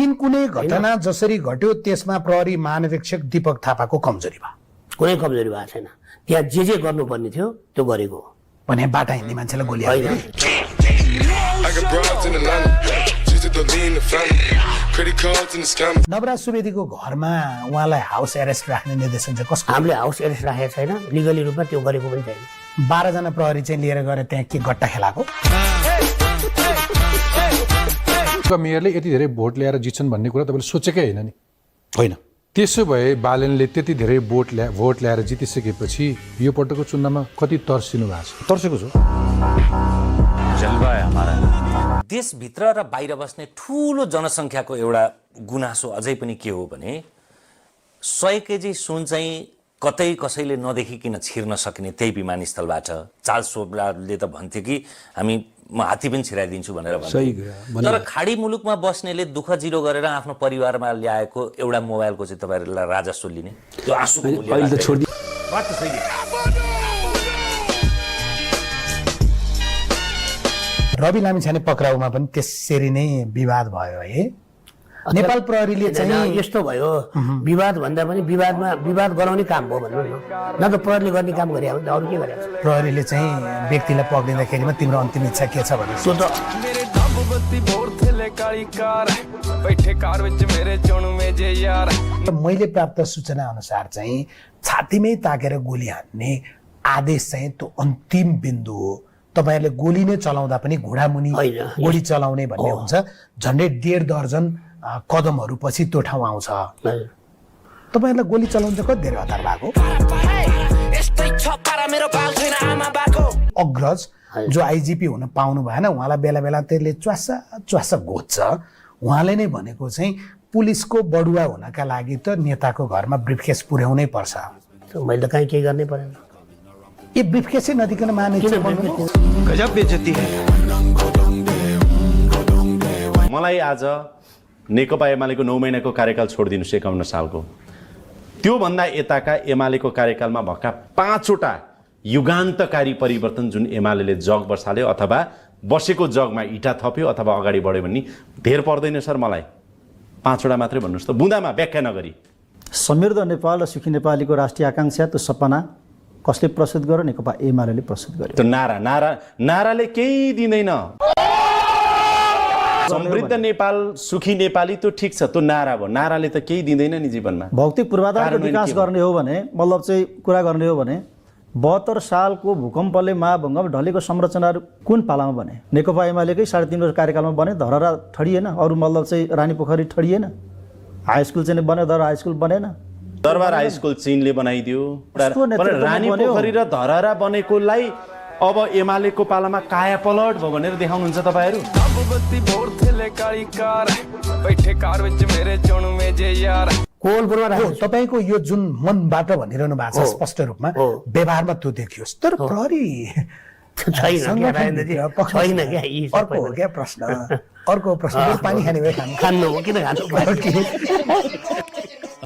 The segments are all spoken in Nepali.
दिन कुनै घटना जसरी घट्यो त्यसमा प्रहरी महानिरीक्षक दीपक थापाको कमजोरी भयो? कुनै कमजोरी भएको छैन। त्यहाँ जे गर्नुपर्ने थियो त्यो गरेको हो। भने बाटा हिँड्ने मान्छेलाई गोली हाल्यो? नवराज सुवेदीको घरमा उहाँलाई हाउस एरेस्ट राख्ने निर्देशन चाहिँ कसको? हामीले हाउस एरेस्ट राखेको छैन, लिगली रूपमा त्यो गरेको पनि छैन। 12 जना प्रहरी चाहिँ लिएर गएर त्यहाँ के गट्टा खेलाको? मेयरले यति धेरै भोट ल्याएर जित्छन् भन्ने कुरा तपाईँले सोचेकै होइन नि? होइन। त्यसो भए बालनले त्यति धेरै भोट ल्याएर जितिसकेपछि यो पटकको चुनावमा कति तर्सिनु भएको छ? तर्सेको छु। जलवा है हमारा। देशभित्र र बाहिर बस्ने ठुलो जनसङ्ख्याको एउटा गुनासो अझै पनि के हो भने 100 केजी सुन चाहिँ कतै कसैले नदेखिकन छिर्न सक्ने त्यही विमानस्थलबाट। चार्ल्स शोभलाले त भन्थे कि म हात्ती पनि छिराइदिन्छु भनेर भन्थे। तर खाडी मुलुकमा बस्नेले दुःख जिरो गरेर आफ्नो परिवारमा ल्याएको एउटा मोबाइलको चाहिँ तपाईँहरूलाई राजस्व लिने त्यो आँसुको मूल्य। रवि लामिछाने पक्राउमा पनि त्यसरी नै विवाद भयो है। नेपाल प्रहरीले चाहिँ यस्तो भयो, विवाद भन्दा पनि विवाद गराउने काम हो भन्नु न त प्रहरीले गर्ने काम गरे भने अरू के गरे? प्रहरीले चाहिँ व्यक्तिलाई पक्रिँदाखेरिमा तिम्रो अन्तिम इच्छा के छ भने त्यो त मैले प्राप्त सूचना अनुसार चाहिँ छातीमै ताकेर गोली हान्ने आदेश चाहिँ त्यो अन्तिम बिन्दु हो। तपाईहरुले गोली नै चलाउँदा पनि घुँडामुनि गोली चलाउने भन्ने हुन्छ। झन्डै 1.5 दर्जन कदमहरू पछि त्यो ठाउँ आउँछ। तपाईहरुलाई गोली चलाउन चाहिँ कति धेरै हतार भएको? अग्रज जो आइजिपी हुन पाउनु भएन, उहाँलाई बेला बेला त्यसले च्वासा घोच्छ। उहाँले नै भनेको चाहिँ पुलिसको बडुवा हुनका लागि त नेताको घरमा ब्रिफकेस पुर्याउनै पर्छ। मैले त कहीँ केही गर्नै परेन। ये ब्रिफकेसै नदिकन महानिरीक्षक बन्नु गजब बेइज्जती है। मलाई आज नेकपा एमालेको 9 महिनाको कार्यकाल छोडिदिनुस् 51 सालको। त्योभन्दा यताका एमालेको कार्यकालमा भएका 5 वटा युगान्तकारी परिवर्तन जुन एमालेले जग बसाल्यो अथवा बसेको जगमा इँटा थप्यो अथवा अगाडि बढ्यो भन्ने धेर पर्दैन सर। मलाई 5 वटा मात्रै भन्नुहोस् त, बुँदामा व्याख्या नगरी। समृद्ध नेपाल र सुखी नेपालीको राष्ट्रिय आकांक्षा त्यो सपना कसले प्रस्तुत गर्यो? नेकपा एमालेले प्रस्तुत गर्यो। त्यो नाराले केही दिँदैन। समृद्ध नेपाल सुखी नेपाली त्यो ठिक छ, त्यो नारा भयो। नाराले त केही दिँदैन नि जीवनमा। भौतिक पूर्वाधारको विकास गर्ने हो भने मतलब चाहिँ कुरा गर्ने हो भने 72 सालको भूकम्पले महाभूकम्प ढलेको संरचनाहरू कुन पालामा बने? नेकपा एमालेकै 3.5 वर्ष कार्यकालमा बने। धरहरा ठडिएन, अरू मतलब चाहिँ रानी पोखरी ठडिएन, हाई स्कुल चाहिँ बन्यो, तर हाई स्कुल बनेन। दरबार हाई स्कुल चीनले बनाइदियो। रानी पोखरी र धरहरा बनेकोलाई अब एमालेको पालामा काया पलट भयो भनेर देखाउनुहुन्छ तपाईहरु। तपाईको यो जुन मनबाट भनिरहनु भएको छ स्पष्ट रूपमा व्यवहारमा त्यो देखियोस्, तर प्रहरी अर्को प्रश्न पानी खाने भए खानु हो किन खानु?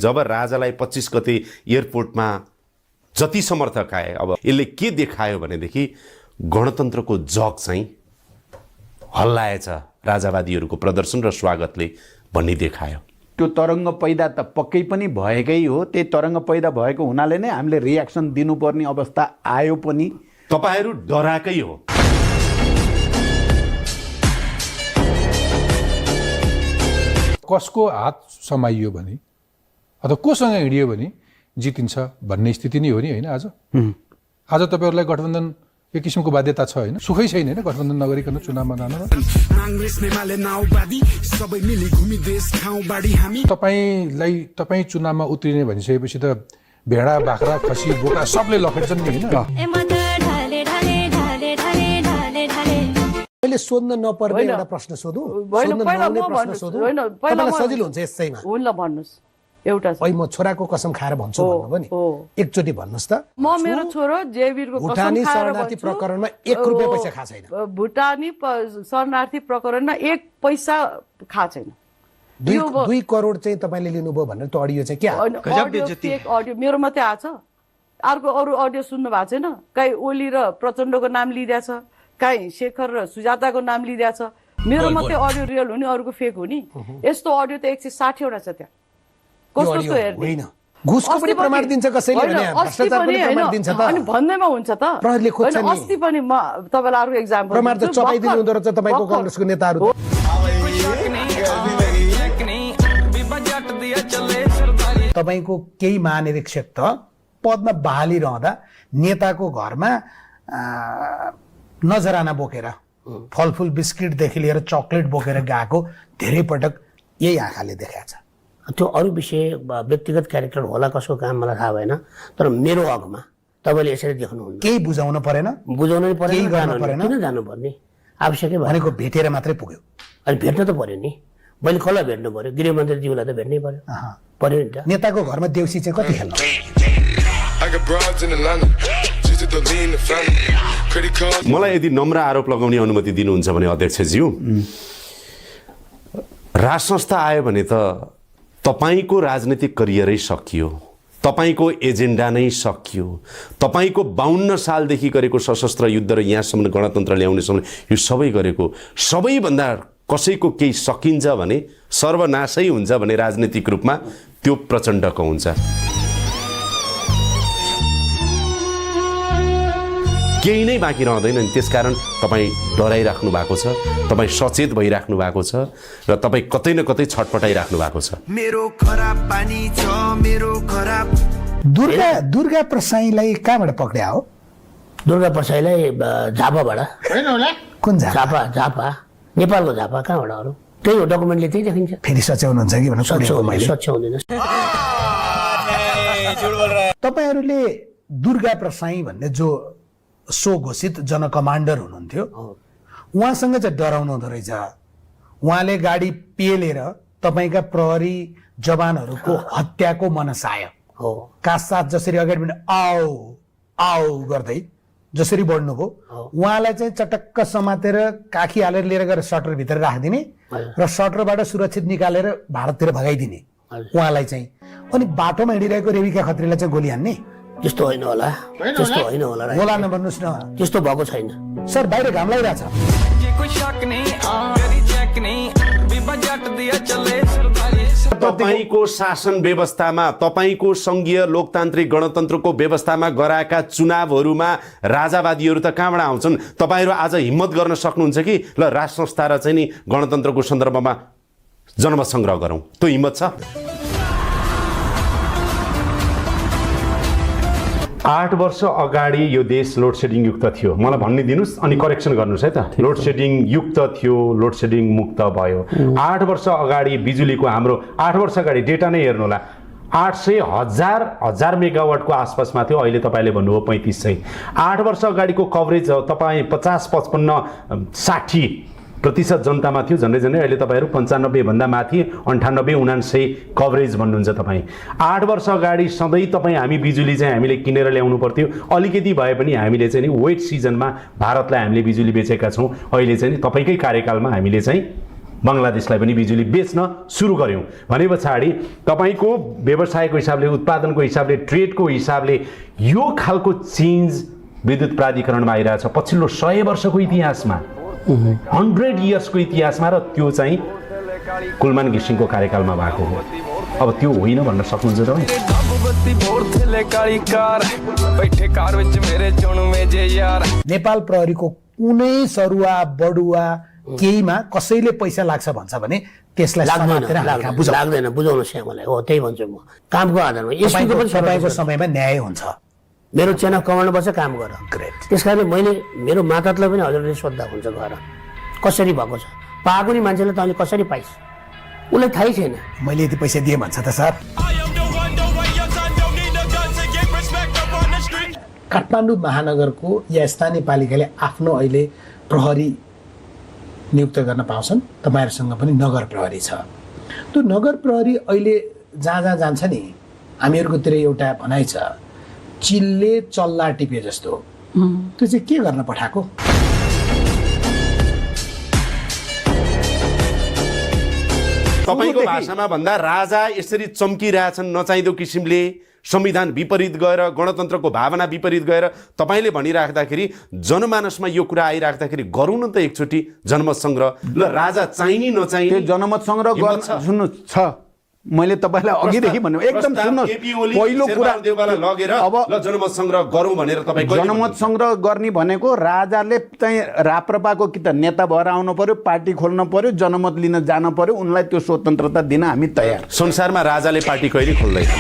जब राजालाई 25 गते एयरपोर्टमा जति समर्थक आए, अब यसले के देखायो भनेदेखि गणतन्त्रको जग चाहिँ हल्लाएछ राजावादीहरूको प्रदर्शन र स्वागतले भन्ने देखायो। त्यो तरङ्ग पैदा त पक्कै पनि भएकै हो। त्यही तरङ्ग पैदा भएको हुनाले नै हामीले रियाक्सन दिनुपर्ने अवस्था आयो पनि। तपाईहरु डराकै हो। कसको हात समाइयो भने अथवा कोसँग हिँडियो भने जितिन्छ भन्ने स्थिति नै हो नि, होइन? आज तपाईहरुलाई गठबन्धन एक किसिमको बाध्यता छ, होइन? सुखै छैन होइन गठबन्धन नगरिकन चुनावमा जान। तपाईँ चुनावमा उत्रिने भनिसकेपछि त भेडा बाख्रा खसी बोका सबले लखेट्छन् नि, होइन? मैले सोध्न नपर्ने एउटा प्रश्न सोधु, सोध्न नहुने प्रश्न सोधु, तपाईलाई सजिलो हुन्छ यसैमा। हुन ल भन्नुस् एउटा छ। म छोराको कसम खाएर भन्छु भन्नु पनि एकचोटी भन्नुस् त। म मेरो छोरो जेवीरको भुटानी शरणार्थी प्रकरणमा 1 रुपैयाँ पैसा खा छैन। भुटानी शरणार्थी प्रकरणमा 1 पैसा खा छैन। 2 करोड चाहिँ तपाईले लिनुभयो भनेर त्यो अडियो चाहिँ के अडियो मेरो मात्रै आछ? अर्को अरू अडियो सुन्नु भएको छैन? कहीँ ओली र प्रचण्डको नाम लिइदिएछ, कहीँ शेखर र सुजाताको नाम लिइदिएछ। मेरो मात्रै अडियो रियल हुने अरूको फेक हुने यस्तो अडियो त 160 वटा छ त्यहाँ कस्तो कस्तो हेर्ने होइन घुसको पनि प्रमाण दिन्छ कसैले भने भ्रष्टाचार पनि प्रमाण दिन्छ त अनि भन्दैमा हुन्छ त प्रहरीले खोज्छ होइन, नि। अस्ति पनि म तपाईँलाई अर्को एक्जाम्पल प्रमाण त चपाइदिनु हुँदो रहेछ तपाईँको भर्खर। काङ्ग्रेसको नेताहरू त। तपाईँको केही महानिरीक्षक त पदमा बहाली रहँदा नेताको घरमा नजराना बोकेर फलफुल बिस्किटदेखि लिएर चक्लेट बोकेर गएको धेरै पटक यही आँखाले देखाएको छ। त्यो अरू विषय व्यक्तिगत क्यारेक्टर होला कसको काम मलाई थाहा भएन, तर मेरो हकमा तपाईँले यसरी देख्नुहुन्न। केही बुझाउनु परेन बुझाउनै केही परेन, गर्नु जानु परेन। किन जानुपर्ने आवश्यकै भएन। भनेको भेटेर मात्रै पुग्यो। अनि भेट्न त पर्यो नि, मैले कसलाई भेट्नु पर्यो? गृहमन्त्रीज्यूलाई त भेट्नै पर्यो पर्यो नि त। नेताको घरमा देउसी चाहिँ कति खेल्नु? मलाई यदि नम्र आरोप लगाउने अनुमति दिनुहुन्छ भने अध्यक्षज्यू, राज संस्था आयो भने त तपाईँको राजनीतिक करियरै सकियो, तपाईँको एजेन्डा नै सकियो। तपाईँको 52 सालदेखि गरेको सशस्त्र युद्ध र यहाँसम्म गणतन्त्र ल्याउनेसम्म यो सबै गरेको, सबैभन्दा कसैको केही सकिन्छ भने सर्वनाशै हुन्छ भने राजनीतिक रूपमा त्यो प्रचण्डको हुन्छ। केही नै बाँकी रहँदैन नि। त्यसकारण तपाईँ डराइराख्नु भएको छ, तपाईँ सचेत भइराख्नु भएको छ र तपाईँ कतै न कतै छटपटाइराख्नु भएको छ। मेरो खराब पानी छ, मेरो खराब। दुर्गा प्रसाईलाई कहाँबाट पक्रिया हो? दुर्गा प्रसाईलाई झापाबाट। कुन झापा? झापा झापा नेपालको झापा। कहाँबाट अरू? त्यही हो, डकुमेन्टले त्यही देखिन्छ। फेरि सच्याउनुहुन्छ कि भनेर सुनेको मैले। सच्याउँदैन। तपाईँहरूले दुर्गा प्रसाई भन्ने जो सो घोषित जनकमान्डर हुनुहुन्थ्यो उहाँसँग चाहिँ डराउनु हुँदो रहेछ। उहाँले गाडी पेलेर तपाईँका प्रहरी जवानहरूको हत्याको मनसाय हो कासाथ जसरी अगाडि बढ्ने आओ आओ गर्दै जसरी बढ्नुभयो उहाँलाई चाहिँ चटक्क समातेर काखी हालेर लिएर गएर सटरभित्र राखिदिने र सटरबाट सुरक्षित निकालेर भारततिर भगाइदिने उहाँलाई चाहिँ। अनि बाटोमा हिँडिरहेको रेविका खत्रीलाई चाहिँ गोली हान्ने? त्यस्तो होइन होला, त्यस्तो होइन होला। होला नभन्नुहोस् न। त्यस्तो भएको छैन सर, बाहिर घाम लागिरहेछ। तपाईँको शासन व्यवस्थामा, तपाईँको संघीय लोकतान्त्रिक गणतन्त्रको व्यवस्थामा गराएका चुनावहरूमा राजावादीहरू त कहाँबाट आउँछन्? तपाईँहरू आज हिम्मत गर्न सक्नुहुन्छ कि ल राज संस्था र चाहिँ नि गणतन्त्रको सन्दर्भमा जनमत सङ्ग्रह गरौँ? त्यो हिम्मत छ? 8 वर्ष अगाडि यो देश लोड सेडिङ युक्त थियो। मलाई भन्ने दिनुहोस् अनि करेक्सन गर्नुहोस् है त। लोड सेडिङ युक्त थियो, लोड सेडिङ मुक्त भयो। 8 वर्ष अगाडि बिजुलीको हाम्रो 8 वर्ष अगाडि डेटा नै हेर्नु होला, 800,000 मेगावाटको आसपासमा थियो। अहिले तपाईँले भन्नुभयो 3500। 8 वर्ष अगाडिको कभरेज तपाईँ 50-55-60% जनतामा थियो। झन्डै झन्डै अहिले तपाईँहरू 95 भन्दा माथि 98-99 कभरेज भन्नुहुन्छ तपाईँ। 8 वर्ष अगाडि सधैँ तपाईँ हामी बिजुली चाहिँ हामीले किनेर ल्याउनु पर्थ्यो। अलिकति भए पनि हामीले चाहिँ नि वेट सिजनमा भारतलाई हामीले बिजुली बेचेका छौँ। अहिले चाहिँ नि तपाईँकै कार्यकालमा हामीले चाहिँ बङ्गलादेशलाई पनि बिजुली बेच्न सुरु गऱ्यौँ भने पछाडि तपाईँको व्यवसायको हिसाबले, उत्पादनको हिसाबले, ट्रेडको हिसाबले यो खालको चेन्ज विद्युत प्राधिकरणमा आइरहेछ पछिल्लो 100 वर्षको इतिहासमा, 100 इयर्सको इतिहासमा। र त्यो चाहिँ कुलमान घिसिङको कार्यकालमा भएको हो। अब त्यो होइन भन्न सक्नुहुन्छ तपाईँ? नेपाल प्रहरीको कुनै सरुवा बडुवा केहीमा कसैले पैसा लाग्छ भन्छ भने त्यसलाई समातेर हाल्का बुझाउँ। लाग्दैन, बुझाउनुहोस् यहाँ मलाई। हो त्यही भन्छु म। कामको आधारमा तपाईँको समयमा न्याय हुन्छ। मेरो चेन अफ कमान्ड बस्छ, काम गर। ग्रेट। त्यस कारणले मैले मेरो मातालाई पनि हजुरले सोद्धा हुन्छ घर कसरी भएको छ, पाएको नि मान्छेले तैँले कसरी पाइस्, उसलाई थाहै छैन। मैले यति पैसा दिएँ भन्छ त सर। काठमाडौँ महानगरको या स्थानीय पालिकाले आफ्नो अहिले प्रहरी नियुक्त गर्न पाउँछन्। तपाईँहरूसँग पनि नगर प्रहरी छ। त्यो नगर प्रहरी अहिले जहाँ जहाँ जान्छ नि, हामीहरूकोतिर एउटा भनाइ छ, चिलले चल्ला टिपे जस्तो। त्यो चाहिँ के गर्न पठाएको? तपाईँको भाषामा भन्दा राजा यसरी चम्किरहेछन् नचाहिँदो किसिमले, संविधान विपरीत गएर गणतन्त्रको भावना विपरीत गएर तपाईँले भनिराख्दाखेरि जनमानसमा यो कुरा आइराख्दाखेरि गरौँ न त एकचोटि जनमत सङ्ग्रह। ल राजा चाहिने नचाहिने त्यो जनमत सङ्ग्रह गर्न सुन्नु छ, मैले तपाईँलाई अघिदेखि भन्नु एकदम सुन्नुहोस्, पहिलो कुरा लगेर अब ल जनमत सङ्ग्रह गरौँ भनेर तपाईँ जनमत सङ्ग्रह गर्ने भनेको राजाले चाहिँ राप्रपाको कि त नेता भएर आउनु पर्यो, पार्टी खोल्नु पर्यो, जनमत लिन जानु पर्यो, उनलाई त्यो स्वतन्त्रता दिन हामी तयार। संसारमा राजाले पार्टी कहिले खोल्दैन।